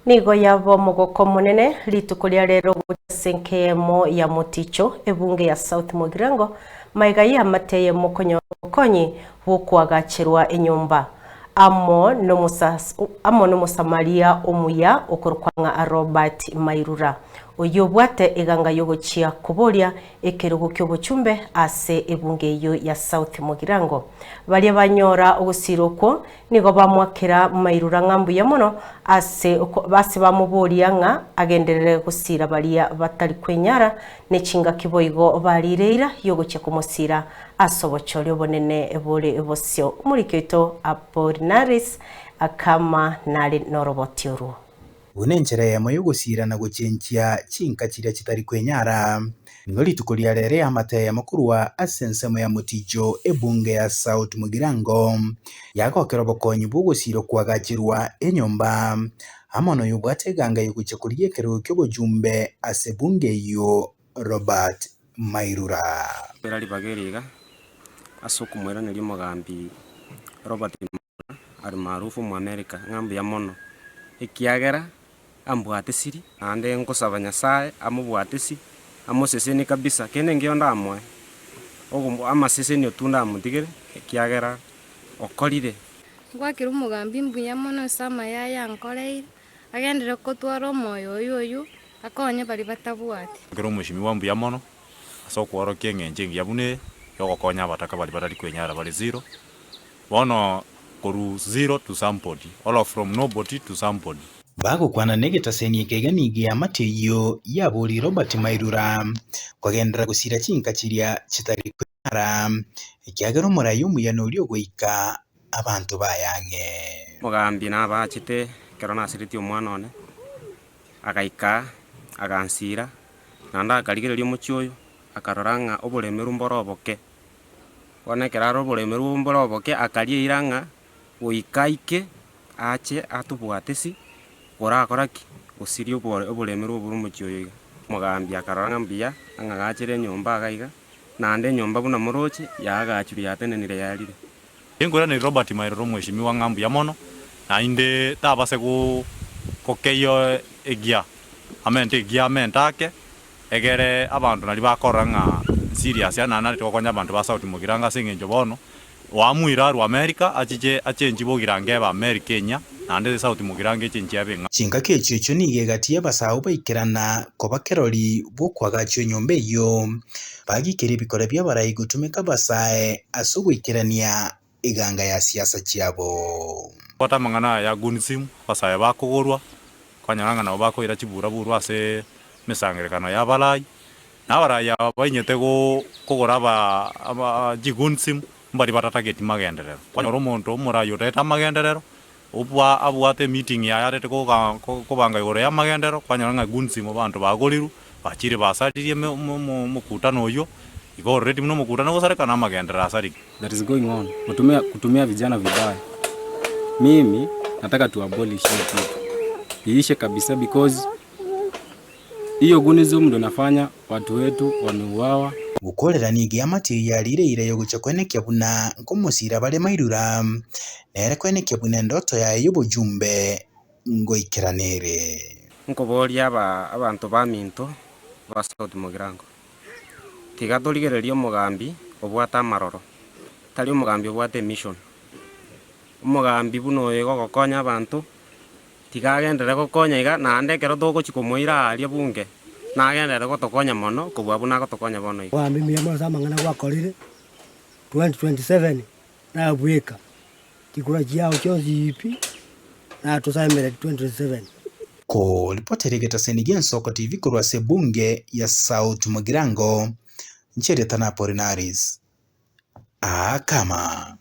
Nigo yaba omogoko omonene rituko ria rero gocha ase enka eyemo ya Moticho, ebunge ya South Mugirango, magega y'eamate eyemo konyora obokonyi bw'okoagacherwa enyomba amo amo n'Omosamaria omuya okorokwa ng'a Robert Mairura, oyio obwate eganga y'ogochia koboria ekerogo ki'obochumbe ase ebunge eyio ya South Mugirango. Baria banyora ogosiira okwo nigo bamoakera mairura ng'a mbuya mono ase ase bamoboria ng'a agenderere gosiira baria batari kwenyara, ne chingaki boigo bariire eira y'ogochia komosiira ase obochori obonene bore bosio. Omoriki oito Apolinaris akama nare noroboti orwo. Buna enchera eyemo y'ogosiira na gochenchia chinka chiria chitari kwenyara. Nigo rituko ria rero eamate eyemo korwa ase ensemo ya Moticho ebunge ya South Mugirango yagokera obokonyi bw'ogosiira okoagacherwa enyomba amo noyobwate eganga y'ogochia korigia ekerogo ki'obochumbe ase ebunge eyio Robert Mairura. Kera ribaga eri iga ase okomoiraneria omogambi Robert Almaarufu Omoamerika, ng'a mbuya mono, ekiagera ambwatesiri, naende nkosaba Nyasae amobwatesi, amosesenie kabisa, kende nkeiyo ndamoe, ogo amasesenio tu ndamotigere, ekiagera okorire. Ngwakera omogambi mbuya mono ase amaya aya ankoreire, agenderere gotwara omoyo oyo oywo, akonye baria batabwati. Ekero omweshimiwa mbuya mono ase okworokia eng'encho engiya buna eye, yogokonya abataka baria batari kwenyara bare zero, Bono korwa zero to somebody, or from nobody to somebody. Bagokwana negetaseni ekegeni gi'eamate eyio yaboria Robert Mairura kogenderera gosira chinka chiria chitari kwenyara, ekiagera omorai omuya noria ogoika abanto baye ang'e. Omogambi nabachete ekero nasiretie omwana one, agaika agansira, naende akarigereria omochie oyo, akarora ng'a oboremeru mbore oboke. Bono ekero are oboremerwa obo mbore oboke, akaria eira ng'a goika aike ache atobwatesi orakora ki? Gosiria obo oboremerwa obwo bore omochie oyo iga. Omogambi akarora ng'a mbuya, ang'agachere enyomba iga iga, naende enyomba buna moroche, yaagachirwe yatenenire yarire. Nkoiraneria Robert Mairoro omweshimiwa ng'a mbuya mono, naende tabase go gokeyia egia, amente egia amente ake, Egere abanto naria bakorora ng'a nserious yaani naende narete gokonya abanto ba South Mugirango ase eng'encho bono oamuire arwe America achiche achenchi Bogirango ebe America enyia naende South Mugirango echenchi ebe eng'ao. Chingaki echio echio nigo egati y'abasao baikerana koba kerori bw'okoagachwa enyomba eyio, bagikeria ebikora bi'abarai gotumeka abasae ase ogoikerania eganga ya siasa chiabo. Bwata amang'ana aya ya Gunsim, abasae bakogorwa, kwanyora ng'a nabo bakoira chiburaburu ase emesangererekano y'abarai, na abarai aba bainyete kogora aba chigunsim mbaria batatageti magenderero. Kwanyora omonto omorai otagete amagenderero, obwa abwate emeeting yaye arete kobanga igoro y'amagenderero, kwanyora ng'a gunsim abanto bagorirwe, bachire basaririe omokutano oyio, igo already buna omokutano ogosareka na amagenderero asarigwe. That is going on kutumia, kutumia vijana vibaya. Mimi nataka tu abolish hiyo kitu iishe kabisa because hiyo gunism ndio inafanya watu wetu wameuawa. Gokorera nigo eamate eyio yarire eira y'ogochia koenekia buna nkomosiira bare mairura, nere koenekia buna endoto yaye y'obojumbe ngoikerana ere. Nkoboria aba abanto baminto ba South Mugirango, tiga torigererie omogambi obwate amaroro, tari omogambi obwate emission. Omogambi buna oyo iga ogokonya abanto, tiga agenderere gokonya iga, naende ekero togochia komoira aaria bunge, nagenderere gotokonya mono kobua buna agotokonya bono iga. Omogambi mbuya mono ase amang'ana gwakorire, 2027 nabweka chikura chiao chionsi pi, natosaemere 2027. Koripotera egetaseni gi'Ensoko TV korwa ase ebunge ya South Mugirango, Ncherietana Apolinaris Akama.